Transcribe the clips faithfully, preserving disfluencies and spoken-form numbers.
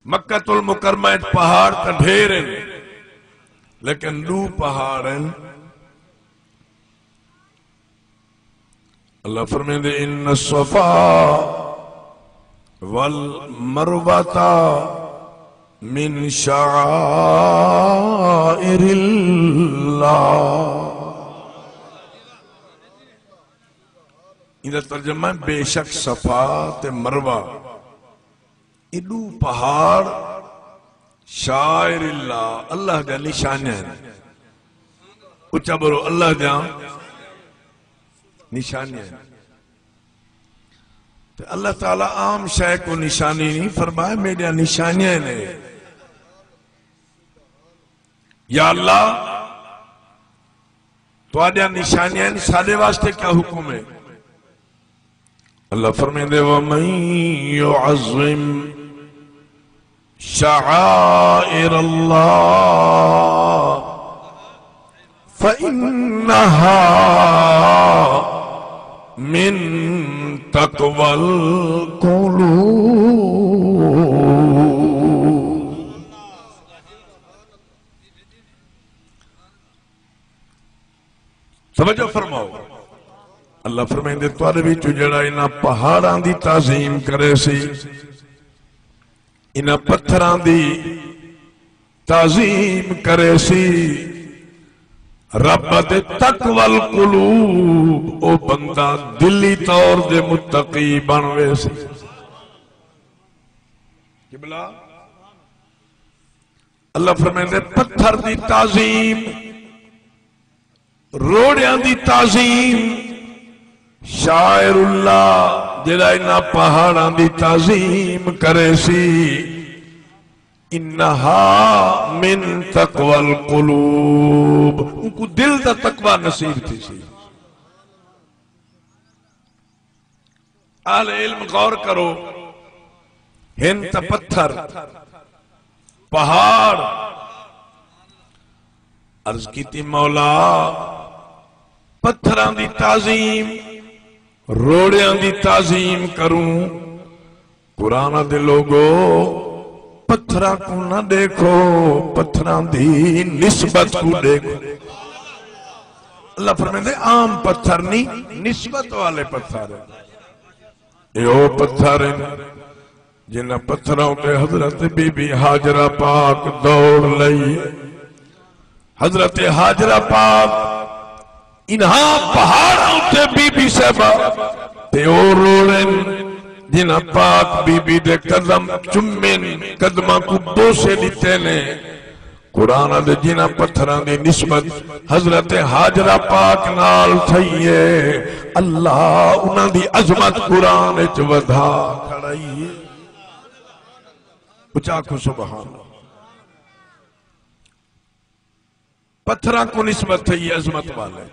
مکۃ المکرمہ اچ پہاڑ تاں ڈھیر ہن، لیکن ݙو پہاڑ ہن۔ اللہ فرمیندے، ان الصفا والمروۃ من شعائر اللہ۔ ایندا ترجمہ ہے، بے شک صفا تے مروہ، اے ݙو پہاڑ شعائر اللہ، اللہ دیاں نشانیاں ہن۔ اچا بولو، اللہ دیاں نشانیاں ہن۔ تے اللہ تعالیٰ عام شے کوں نشانی نہیں فرمائے، میݙیاں نشانیاں نے۔ یا اللہ، تہاݙیاں نشانیاں ہن، ساݙے واسطے کیا حکم ہے؟ اللہ فرمیندے، ومن یعظم شعائر اللہ فإنها من تقوی القلوب۔ توجہ فرماؤ، اللہ فرمیندے، تہاݙے وچوں جیڑھا انہاں پہاڑاں دی تعظیم کرے سی، انہاں پتھراں دی تعظیم کرے سی، رب دے تقوی القلوب، او بندہ دلی طور دے متقی بݨ ویسی۔ قبلہ، اللہ فرمیندے، پتھر دی تعظیم، روڑیاں دی تعظیم، شاعر اللہ جیڑھا انہاں پہاڑاں دی تعظیم کرے سی، انہا من تقوی القلوب، اونکوں دل دا تقوی نصیب تھیسی۔ اہل علم غور کرو، ہن تاں پتھر، پہاڑ۔ عرض کیتی، مولا، پتھراں دی تعظیم، روڑیاں دی تعظیم کروں؟ قرآن دے لوگو، پتھراں کوں نہ ݙیکھو، پتھراں دی نسبت کوں ݙیکھو۔ اللہ فرمیندے، عام پتھر نہیں، نسبت والے پتھر ہیں۔ اے او پتھر ہیں جنہاں پتھراں اتے حضرت بی بی ہاجرہ پاک دوڑ لئی۔ حضرت ہاجرہ پاک انہاں پہاڑاں اتے بی بی صاحبہ تے او روڑن جنہاں پاک بی بی دے قدم چمن، قدماں کوں بوسے ݙتے نے۔ قرآن دے جنہاں پتھراں دی نسبت حضرت ہاجرہ پاک نال تھئی ہے، اللہ انہاں دی عظمت قرآن اچ ودھا کھڑائی ہے۔ اچا آکھو سبحان اللہ۔ پتھراں کوں نسبت تھئی عظمت والے۔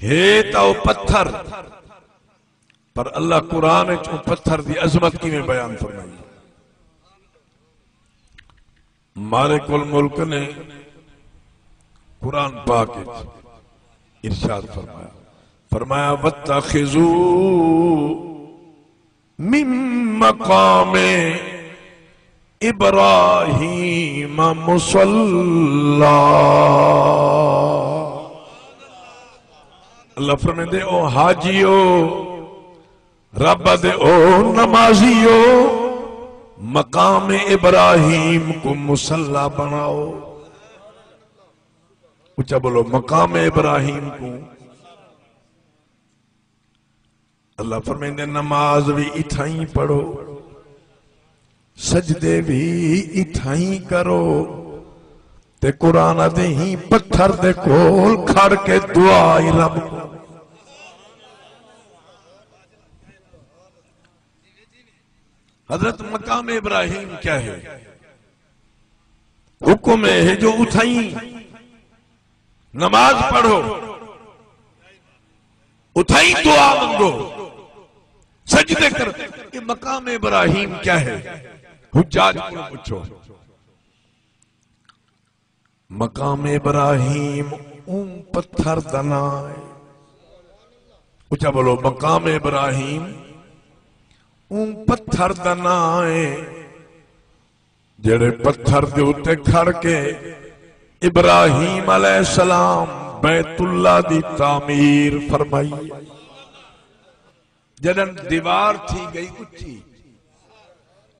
ہے تاں او پتھر، پر اللہ قرآن اچ او پتھر دی عظمت کیویں بیان فرمائی؟ مالک الملک نے قرآن پاک اچ ارشاد فرمایا، فرمایا، واتخذوا من مقام ابراہیم مصلی۔ اللہ فرمیندے، او حاجیو، رب دے او نمازیو، مقام ابراہیم کوں مصلی بݨاؤ۔ اچا بولو، مقام ابراہیم کوں۔ اللہ فرمیندے، نماز وی اتھائیں پڑھو، سجدے وی اتھائیں کرو، تے قرآن دے ہی پتھر دے کول کھڑ کے دعا ہی رب کوں۔ حضرت، مقام ابراہیم کیا ہے؟ حکم اے ہے جو اتھائیں نماز پڑھو، اتھائیں دعا منگو، سجدے کرو۔ اے مقام ابراہیم کیا ہے؟ حجاج کوں پچھو۔ مقام ابراہیم اوں پتھر دا ناں ہے۔ اچا بولو، مقام ابراہیم اوں پتھر دا ناں ہے جڑے پتھر دے اتے کھڑ کے ابراہیم علیہ السلام بیت اللہ دی تعمیر فرمائی۔ جݙݨ دیوار تھی ڳئی اچی،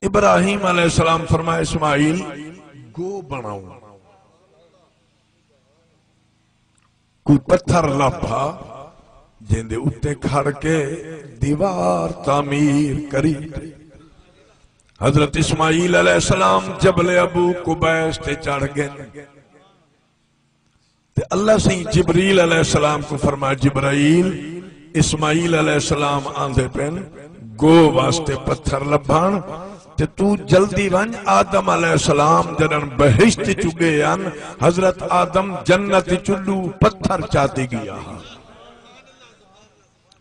ابراہیم علیہ السلام فرمایا، اسماعیل، گو بݨاؤں۔ کوئی پتھر لبھا جیندے اتے کھڑ کے دیوار تعمیر کری۔ حضرت اسماعیل علیہ السلام جبل ابو قبیس تے چڑھ ڳئے۔ تے اللہ سئیں جبریل علیہ السلام کوں فرمایا، جبرائیل، اسماعیل علیہ السلام آندے پن، گو واسطے پتھر لبھن، تے توں جلدی ونڄ۔ آدم علیہ السلام جݙݨ بہشت چوں ڳئے ہن، حضرت آدم جنت چوں ݙو پتھر چاتی ڳیا ہا۔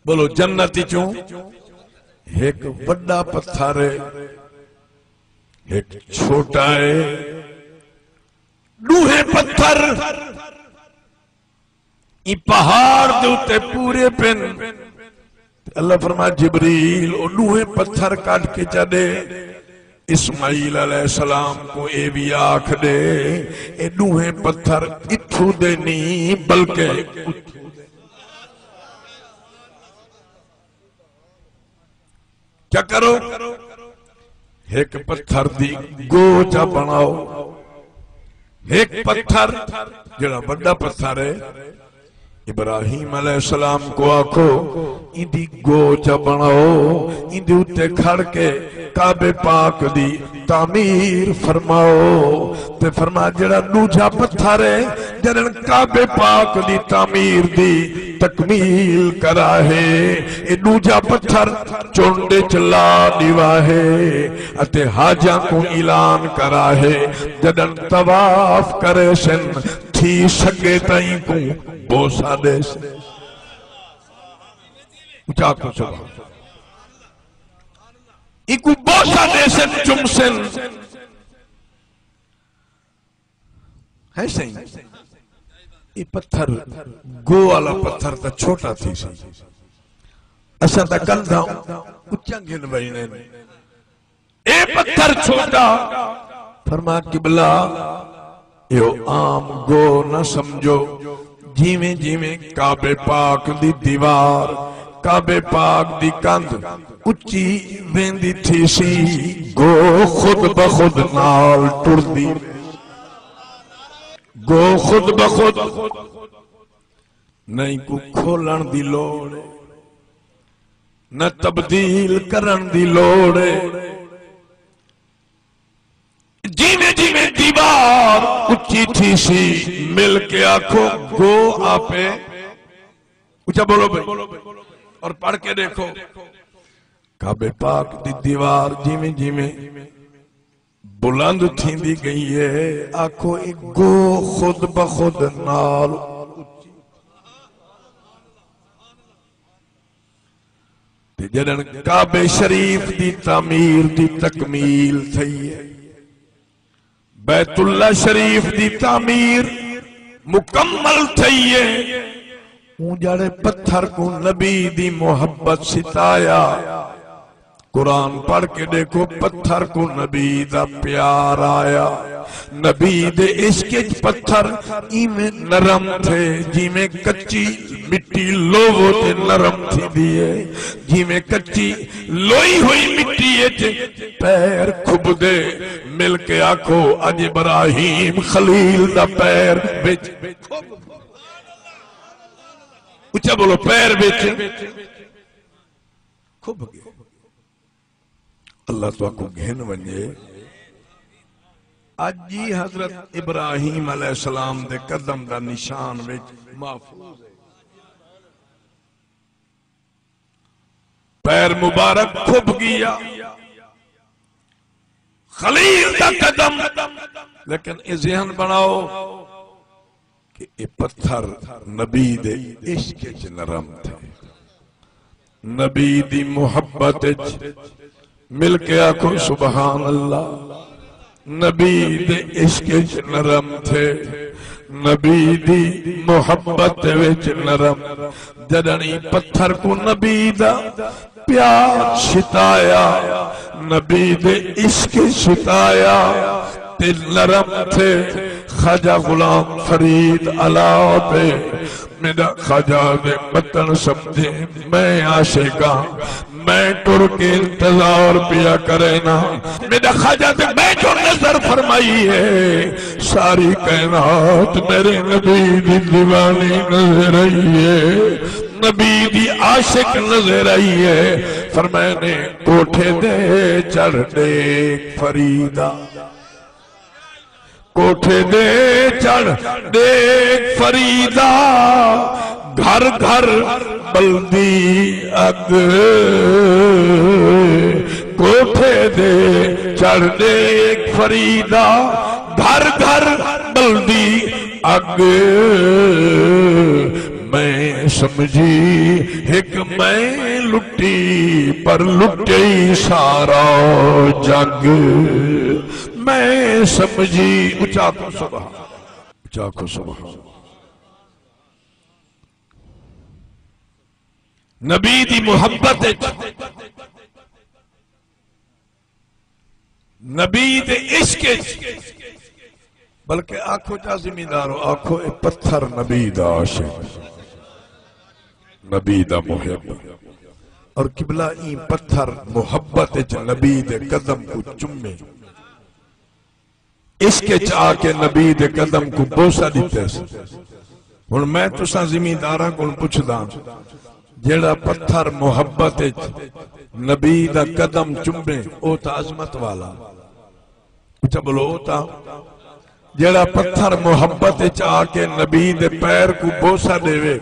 بولو، جنت چوں ہک وݙا پتھر ہے، ہک چھوٹا ہے۔ ݙوہیں پتھر ایں پہاڑ دے اتے پورے پن۔ تے اللہ فرمایا، جبریل، او ݙوہیں پتھر کڈھ کے چا ݙے۔ اسماعیل علیہ السلام کوں اے وی آکھ ݙے، اے ݙوہیں پتھر اتھوں دے نی، بلکہ اتھوں دے۔ کیا کرو؟ ہک پتھر دی گو چا بݨاؤ۔ ہک پتھر، جڑا وݙا پتھر ہے، ابراہیم علیہ السلام کوں آکھو، ایندی گو چا بݨاؤ، ایندے اتے کھڑ کے کعبے پاک دی تعمیر فرماؤ۔ تے فرمایا، جڑا ݙوجھا پتھر ہے، جݙݨ کعبے پاک دی تعمیر دی تکمیل کرا ہے، اے ݙوجھا پتھر چنڈ اچ لا ݙیوا ہے، اتے حاجاں کوں اعلان کرا ہے، جݙݨ طواف کریسن، تھی سڳے تاں اینکوں بوسہ ݙیسن۔ اچا آکھو سبحان اللہ۔ اینکوں بوسہ ݙیسن، چمسن۔ ہے سئیں، اے پتھر، گو والا پتھر تاں چھوٹا تھی سی، اساں تاں کندھاں اچا گھن ویندے۔ اے پتھر چھوٹا۔ فرما، قبلہ، ایہو عام گو نہ سمجھو۔ جیویں جیویں کعبے پاک دی دیوار، کعبے پاک دی کندھ اچی ویندی تھی سی، گو خود بخود نال ٹردی۔ گو خود بخود، نہ اینکوں کھولݨ دی لوڑ ہے، نہ تبدیل کرݨ دی لوڑ ہے۔ جیویں جیویں دیوار اچی تھی سی، مل کے آکھو، گو آپے اچا بولو بھائی، اور پڑھ کے ݙیکھو، کعبے پاک دی دیوار جیویں جیویں بلند تھیندی ڳئی ہے، آکھو، اے گو خود بخود نال۔ تے جݙݨ کعبے شریف دی تعمیر دی تکمیل تھئی ہے، بیت اللہ شریف دی تعمیر مکمل تھئی ہے، اوں جاڑے پتھر کوں نبی دی محبت ستایا۔ قرآن پڑھ کے ݙیکھو، پتھر کوں نبی دا پیار آیا۔ نبی دے عشق اچ پتھر ایویں نرم تھے، جیویں کچی مٹی لوو تے نرم تھیندی ہے، جیویں کچی لوئی ہوئی مٹی اچ پیر کھبدے۔ مل کے آکھو، اڄ ابراہیم خلیل دا پیر وچ، اچا بولو، پیر وچ کھب ڳئے۔ اللہ تہاکوں گھن ونڄے۔ اڄ ہی حضرت ابراہیم علیہ السلام دے قدم دا نشان وچ محفوظ ہے۔ پیر مبارک کھب ڳیا۔ خلیل دا قدم۔ لیکن اے ذہن بݨاؤ کہ اے پتھر نبی دے عشق اچ نرم تھے، نبی دی محبت اچ، مل کے آکھو سبحان اللہ، نبی دے عشق اچ نرم تھے، نبی دی محبت وچ نرم۔ جݙݨ ایں پتھر کوں نبی دا پیار ستایا، نبی دے عشق ستایا، تے نرم تھے خواجہ غلام فرید الا پئے۔ میݙا خواجہ دے متݨ سمجھے، میں عاشق ہاں، میں ٹر کے انتظار پیا کرینا۔ میݙا خواجہ تے میں جو نظر فرمائی ہے، ساری کائنات میرے نبی دی دیوانی نظر آئی ہے، نبی دی عاشق نظر آئی ہے۔ فرمائے نے، کوٹھے دے چڑھ ݙیکھ فریدا، کوٹھے دے چڑھ ݙیکھ فریدا، گھر گھر ٻلدی اڳ۔ کوٹھے دے چڑھ ݙیکھ فریدا، گھر گھر ٻلدی اڳ۔ میں سمجھی ہک میں لٹی، پر لٹئی سارا جڳ۔ میں سمجھی، اچا آکھو سبحان، اچا آکھو سبحان۔ نبی دی محبت اچ، نبی دے عشق اچ، بلکہ آکھو چا زمیندارو، آکھو اے پتھر نبی دا عاشق، نبی دا محب۔ اور قبلہ ایں پتھر محبت اچ نبی دے قدم کوں چمے، عشق اچ آ کے نبی دے قدم کوں بوسہ ݙتے۔ ہݨ میں تساں زمینداراں کوں پچھداں، جیڑھا پتھر محبت اچ نبی دا قدم چمے، او تاں عظمت والا۔ اچا بولو، او تاں جیڑھا پتھر محبت اچ آ کے نبی دے پیر کوں بوسہ ݙیوے،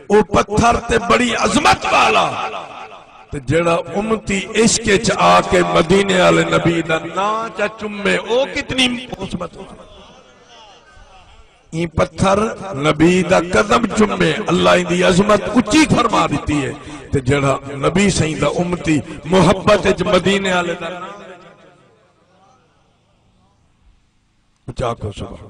او پتھر تے بڑی عظمت والا۔ تے جیڑھا امتی عشق اچ آ کے مدینے والے نبی دا ناں چا چمے، او کتنی عظمت والا۔ ایں پتھر نبی دا قدم چمے، اللہ ایندی عظمت اچی فرما ݙتی ہے۔ تے جیڑھا نبی سائیں دا امتی محبت اچ مدینے والے دا ناں، اچا آکھو سبحان۔